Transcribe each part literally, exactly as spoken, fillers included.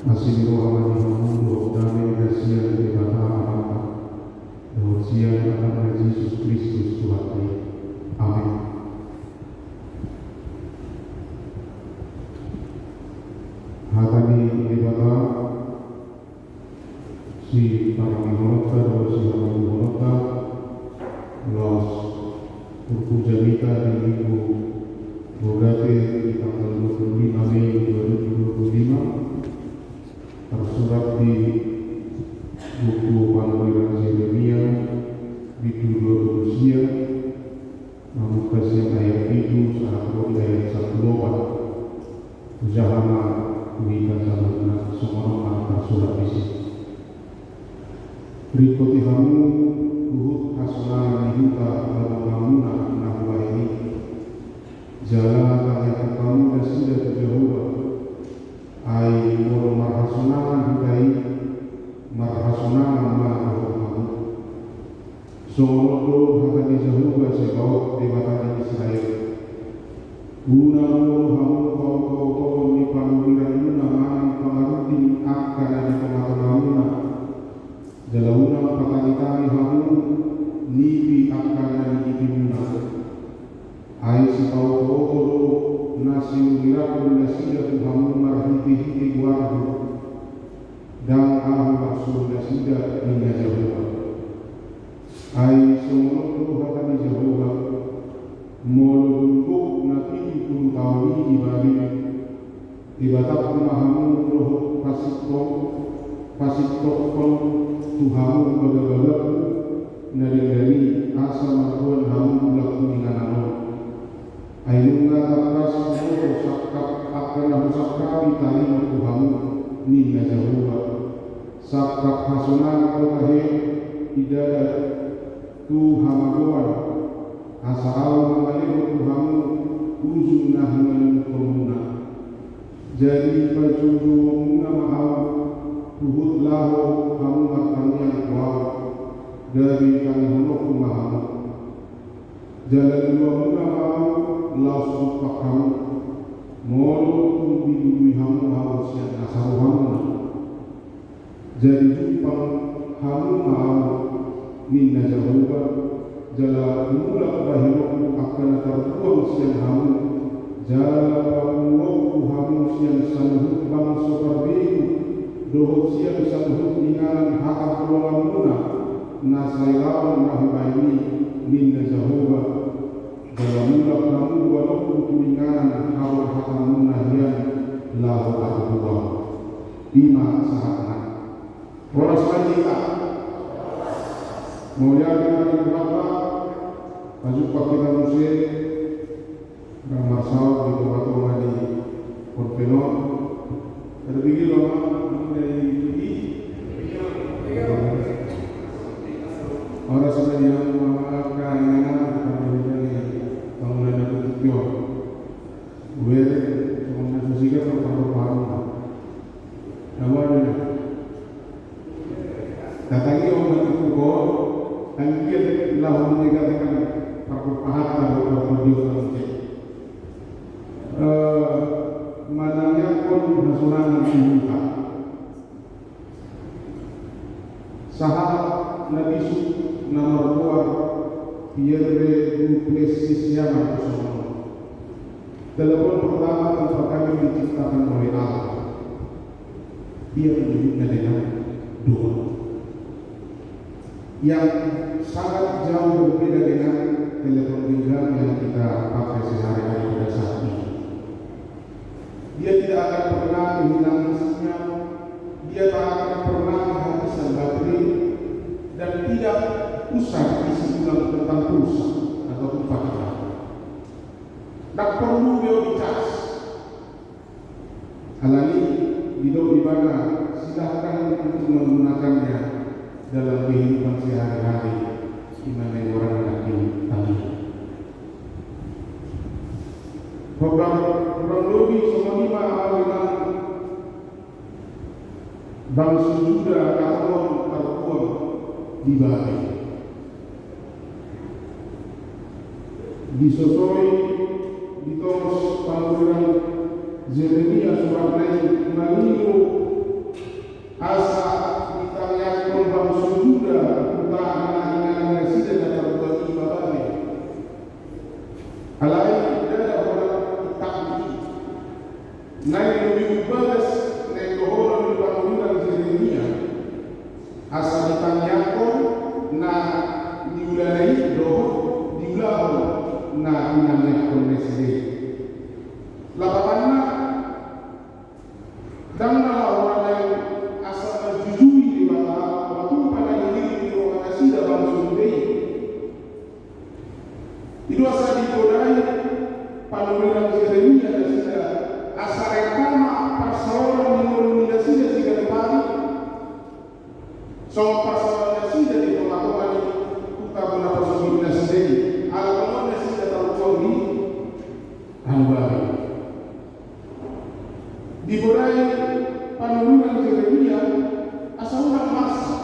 Asi ni roha ma di hamu dohot dame na sian Debata Amanta dohot sian Anakna Jesus Kristus Tuhanta i. Amen. Hata ni Debata siparangehononta dohot sihaholongonta laos turpuk jamita di Minggu Gaudete di tanggal dua puluh lima Mei dua ribu dua puluh lima, tarsurat di buku Panurirang Jeremia, bindu dua puluh sia, mamungka sian ayat pitu sahat ro di ayat sampulu opat. Hujaha ma tu hita saluhutna, songon on ma tarsurat disi. Ringkoti hamu huhut hasonangan ni huta na bonganmuna na hubahen i. Jala tangiangkon hamu nasida tu Jahowa. Ai molo marhasonangan huta i, marhasonangan ma dohot hamu. Songon on do hata ni Jahowa Zebaot, Debata ni Israel: Unang molo hamu paotootahon ni panurirangmuna manang pangarunding angka na di tongatongamuna, jala unang patangitangi hamu nipi angka na nipimuna. Ai sipaotooto do na sinurirangkon nasida tu hamu marhitehite goarhu. Ndang ahu marsuhi nasida, ninna Jahowa. Ai songon on do hata ni Jahowa: Molo dung gok na pitu pulu taon i di Babel, dibatangku ma hamu dohot pasintong, pasintonghon tu hamu bagabagangku na denggan i, asa margoan hamu tulangku inganan on. Ai nunga tangkas huboto sangkap angka na husangkapi taringot tu hamu, ninna Jahowa. Sangkap hasonangan do tahe di dada tu hamagoan, asa ahu mangalehon tu hamu ujung na hinalungunhonmuna. Jadi pajoujouonmuna ma ahu, huhut laho hamu martangiang tu ahu, gabe tangihononku ma hamu. Jala luluanmuna ma ahu laos jumpang hamu, molo tung dilului hamu ahu sian nasa rohamuna. Jadi jumpang hamu ma ahu, ninna Jahowa, jala mulak bahenonku angka na tarbuang sian hamu, jala papunguonku hamu sian saluhut bangso parbegu dohot sian saluhut inganan hahamholonganmuna na sai laon na hubahen i, ninna Jahowa. Jala mulak hamu boanonku tu inganan haborhatanmuna hian laho tarbuang. I ma sahatna. Horas ma di hita. Mauliate ma di Tuhanta, pajumpang hita muse. Ndang marsaut di tongatonga ni konven on. Terpikir ma, muna i. Horas ma di hamu angka inganan, parhitean ni bangunan na tutup i on. Uere, songon na so sigar na pardopaon. Nama ada. Tatangihon ma tu ho, anggiat laho menegakkan parpahatan atau perjuangan. Eh, manangiangkon hasonangan tu huta. Sahat na bisuk na margoar Pierre Duplessis Yaman songon on. Telepon pertama tanpa kami diciptakan oleh Allah. Dia menyebutnya dengan doa. Yang sangat jauh berbeda dengan telepon genggam yang kita pakai sehari-hari pada saat ini. Dia tidak akan pernah kehilangan sinyal, dia tak akan pernah kehabisan baterai, dan tidak usah diisi ulang tentang pulsa atau tempat tinggal. Tak perlu beliau dicas. Alani i, didok ibana, silahkan untuk menggunakannya dalam kehidupan sehari-hari. Ima na goarna nangkin tangihon. Hurang, hurang lobi songon i ma amang inang bangso Juda na tarbuang di Babel. Disosoi, ditongos panurirang Jeremia suratna i mangido Asa ditangiangkon bangso Juda, huta na inganan nasida na tarbuang i, Babel. Alai ndada holan itangki i. Naeng do dibagas na nidokhon ni panurirang Jeremia, asa ditangiangkon na niulana i dohot diulahon na tinangiangkon nasida i. Lapatanna, ndang na laho na naeng asa manjujui Debata, matupa na nilili ni roha nasida bangso Juda i. I do asa digodai panurirang Jeremia nasida, asa renta ma parsaoran ni ngolu ni nasida siganup ari, songon parsaoran nasida di tongatonga ni huta bona pasogit nasida i, ala tong nasida tarbuang di tano Babel. Digodai panurirang Jeremia asa unang marsak,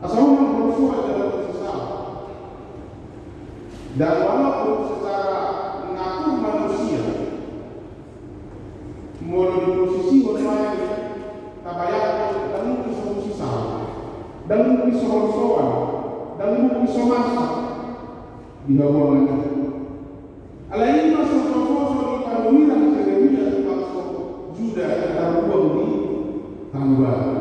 asa unang holsoan jala unang sesal. Dan walaupun secara natur manusia, molo diposisihon ma i, tabayangkon ndang mungkin so sesal, ndang mungkin so holsoan, ndang mungkin so marsak di habuangan i. Alai i ma sosososo ni panurirang Jeremia tu bangso Juda na tarbuang di tano Babel.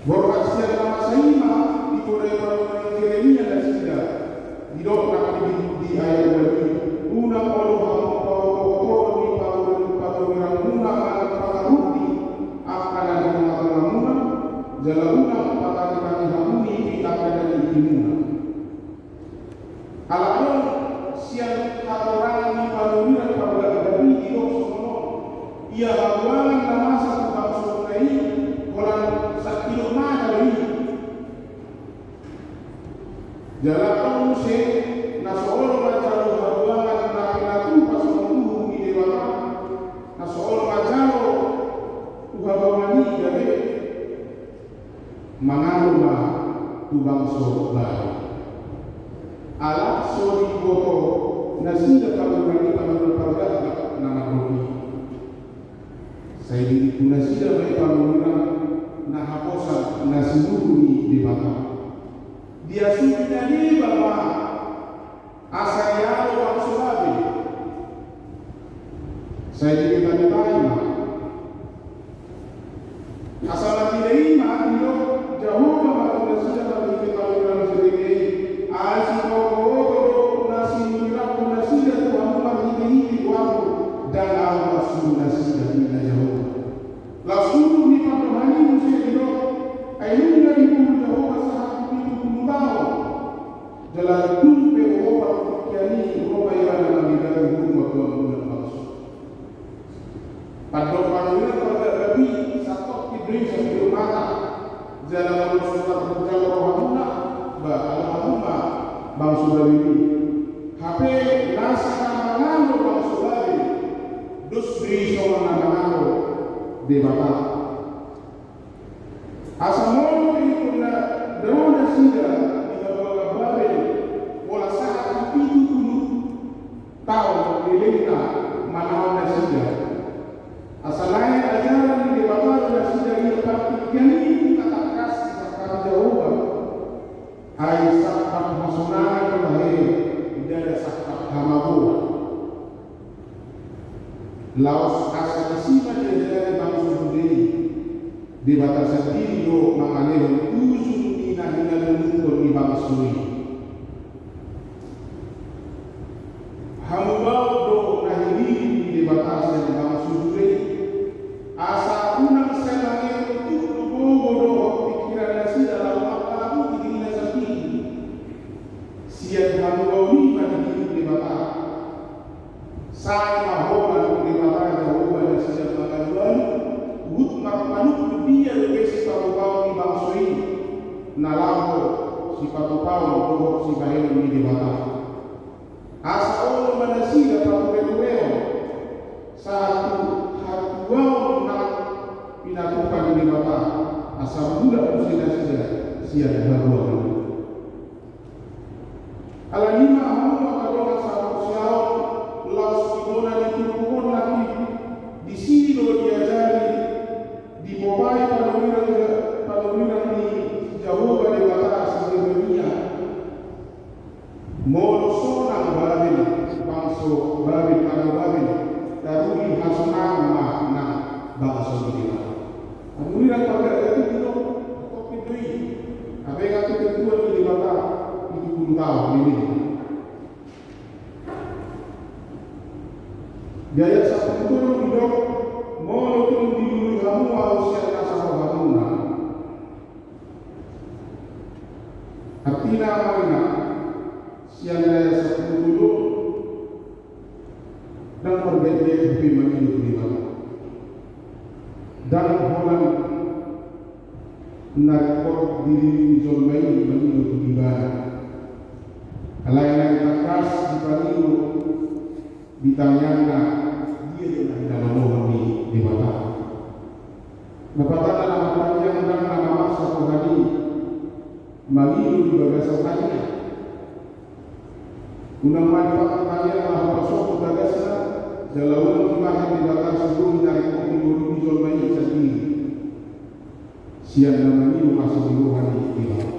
Borhat sian na masa i ma digodai panurirang Jeremia nasida. Didok nangkin di ayat ualu i: Unang olo hamu paotohotohon ni panurirangmuna manang pangaruti angka na di tongatongamuna, jala unang patangitangi hamu nipi angka na niipimuna. Ala adong sian hatorangan ni panurirang pargapgap i didok songon on: Ia habuangan na masa tu bangsomuna i holan sangkidop mata do i. Jala adong muse na so olo manjalo habuangan na pinatupa songon uhum ni Debata, na so olo manjalo tu habuangan i gabe mangalo ma tu bangso Babel. Ala so diboto nasida panurirang i, panurirang pargapgap na mandok i. Sai diringku nasida ma i panurirang na haposan na siluhur ni Debata. Diasupi na deba ma asa dialo bangso Babel. Sai dibetabeta i ma. Asa marhite i ma didok Jahowa ma tu nasida marhite panurirang Jeremia i: Ai sipootohoto do na sinulirangkon nasida tu hamu marhitehite goarhu, ndang ahu marsuru nasida, ninna Jahowa. Laos suru ni pandohan i muse didok: Ai nunga dipungka Jahowa sahat tu pitu pulu taon, jala tung pe hohom partingkian i ro ma ibana mangidani uhum na tuaon na bangso. Pandok panurirang pargapgap i santongkin do i sangkidop mata, jala molo so tarjalo rohamuna, ba ala hamu ma bangso Babel i. Hape nasa na mangalo bangso Babel, dos do i songon na mangalo Debata. Asa molo pe ingkon na dao nasida di habuangan Babel pola sahat tu pitu pulu taon, lelengna manaon nasida. Asa naeng ajaran ni Debata do nasida ia partingkian i, buka tangkas disangkapi Jahowa. Ai sangkap hasonangan do lahe, ndada sangkap hamagoan. Laos asa disi ma diajarani bangso Juda i. Debata sandiri do mangalehon ujung ni na hinalunguhon ni bangso i. Hamubaon do na hinilili ni Debata sian bangso Juda i, asa unang sai mangehe tuk do gogo dohot pingkiran nasida laho mangkalanguti dirina sandiri. Sian hamubaon i ma dididik Debata. Sai ma holan tu Debata Jahowa nasida mangalualu, huhut marpanungkun dia dope sipatupaon ni bangso i, na laho sipatupaon dohot sibahenon ni Debata. Asa olo ma nasida paturetureon sahat tu hatuaon na pinatupa ni Debata, asa mulak muse nasida sian habuangan i. Alani i ma hamu angka dongan sahaporseaon, laos di bona ni Bangso ni Debata. Amu ira paga itu dino, kopi doi. Abe kaki ketua ni Debata, itu puluh tahun ini. Di ayat sapuluh tolu didok, molo tung dilului hamu ahu sian nasa rohamuna. Artina amang inang, sian ayat sapuluh tolu, ndang marbaen-baen hape mangido tu Debata. Ndang holan na ringkot dilului ni jolma i mangido tu Ibana. Alai na tangkas dipangido di tangiangna, dia do na hinalomohon ni Debata. Na patanna na martangiang ndang na mamaksa Tuhan i mangido di bagasan tangiang. Unang ma dipatangiang laho pasohot bagasna, jala unang dibahen Debata sudut na ringkot dilului ni jolma i sandiri. Sian na mangido asa di roha ni Debata.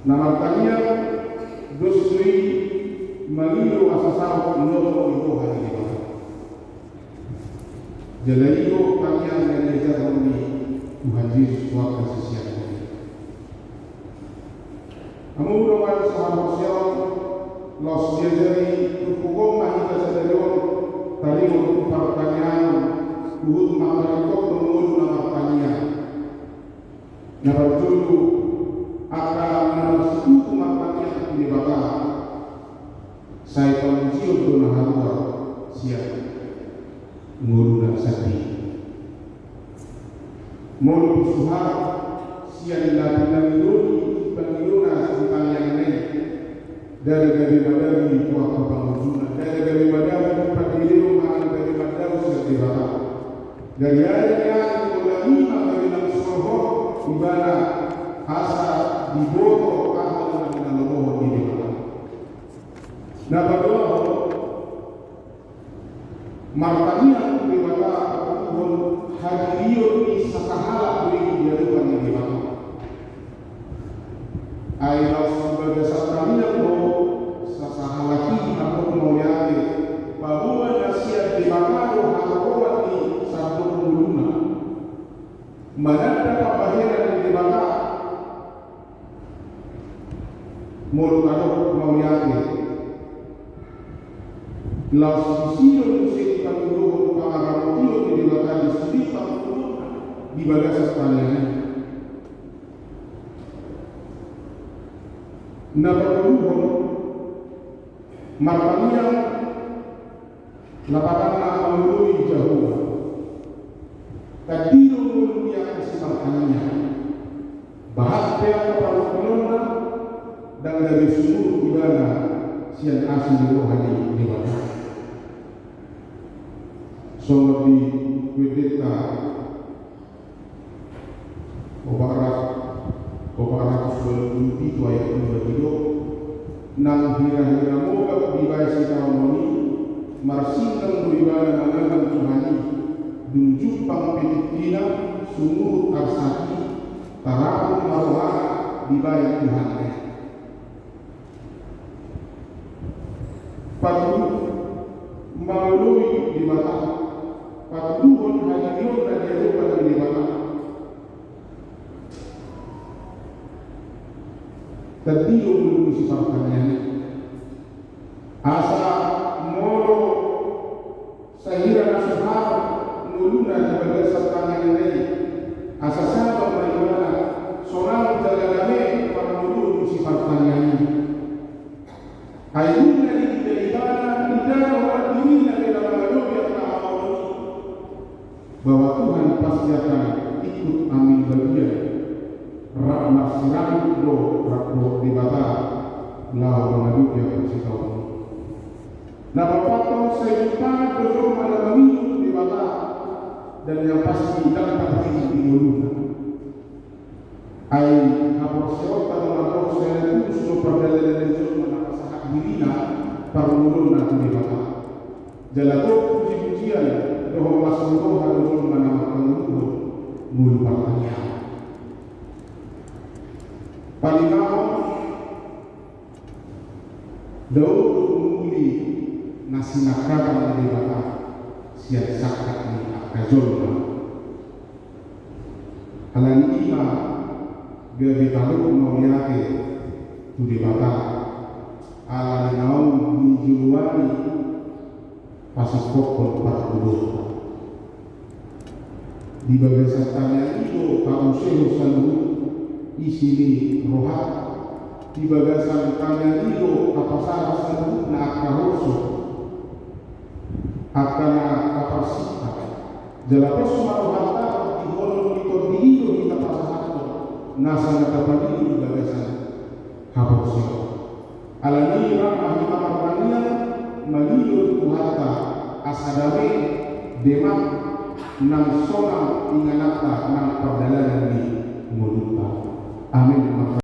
Na martangiang dos do i mangido asa saut lomo di roha ni Debata. Jala i do tangiang na diajarhon ni Tuhan Jesus tu angka siseanna. Amu dongan sahaporseaon, laos diajari turpuk on ma hita sadari on, taringot tu partangiangan, huhut mangkaringkot do ngolu na martangiang. Na parjolo, angka na marsitutu martangiang tu Debata, sai pamujion do na haruar sian ngoluna sandiri. Molo suhat sian na pinangidoni, pangidona sian tangiangna i, ndada gabe madao tu angka pangujungna, ndada gabe madao tu pangidona, ndada gabe madao sian Debata. Gari-gari ni ari molo ima gabe na sorhot ibana asa diboto aha na hinalomohon ni Debata. Na paduahon, martangiang tu Debata patuduhon hadirion ni sasahalak do i di adopan ni Debata. Ai laos di bagasan tangiang do sasahalak i mandok mauliate, paboa na sian Debata do haroroan ni sandok ngoluna. Mananda pambahenan ni Debata. Molo tadok mauliate, laos disi do muse dipangidohon pangaramotion ni Debata di sude pangaramotion di bagasan tangiang i. Na patoluhon, martangiang na patanna mangoloi Jahowa. Tadilo ngolu ni angka sipartangiang. Bahat pe angka parungkilonna, ndang gabe sumurut ibana sian asi ni roha ni Debata. Songon di Pendeta Opat ratus, opat ratus walu pulu pitu ayat dua didok, nang hira-hira mogap dibaen sitaonon i, marsingkang do ibana manganan Tuhan i, dung jumpang pe tingkina, sumurut arsak i, tarapung ma rohana dibaen Tuhan i. Patuduhon mangoloi Debata, patuduhon hadirionna di adopan ni Debata. Tadilo ngolu ni sipartangiang i. Asa molo sahira na suhat ngoluna di bagasan tangiangna i, asa sabar ma ibana, sonang jala dame parngoluon ni sipartangiang i. Ai dung na diida ibana, indana holan dirina be na mangadopi angka hamaolon i, bahwa Tuhan pasti akan ikut ambil bagian, rap marsiranggut do rap dohot Debata laho mangadopi angka sitaonon i. Na paopathon, sai jumpang do jolma na mangido tu Debata, dan yang pasti ndang tarhilala di ngoluna. Ai haporseaonta do mandok sai na tulus do pardalanan ni jolma na pasahat dirina parngoluonna tu Debata. Jala gok puji-pujian dohot las ni roha do jolma na mangkaluhon ngolu partangiang. Palimahon, dao do muli na sinangkapan ni Debata, sian sangkap ni angka jolma. Alani i ma gabe tabo mauliate tu Debata, alani naung dijoloani pasingkophon parngoluonta. Di bagasan tangiang i do tausehon saluhut isi ni rohanta. Di bagasan tangiang i do tapasahat saluhutna angka holso, angka na taparsinta. Jala pos ma rohanta, di holong ni Tondi i do hita pasahathon nasa na tapangido di bagasan haporseaon. Alani i rap ma hita martangiang, mangido tu Tuhanta asa dame, demak, nang sonang ingananta nang pardalanan ni ngolunta. Amen.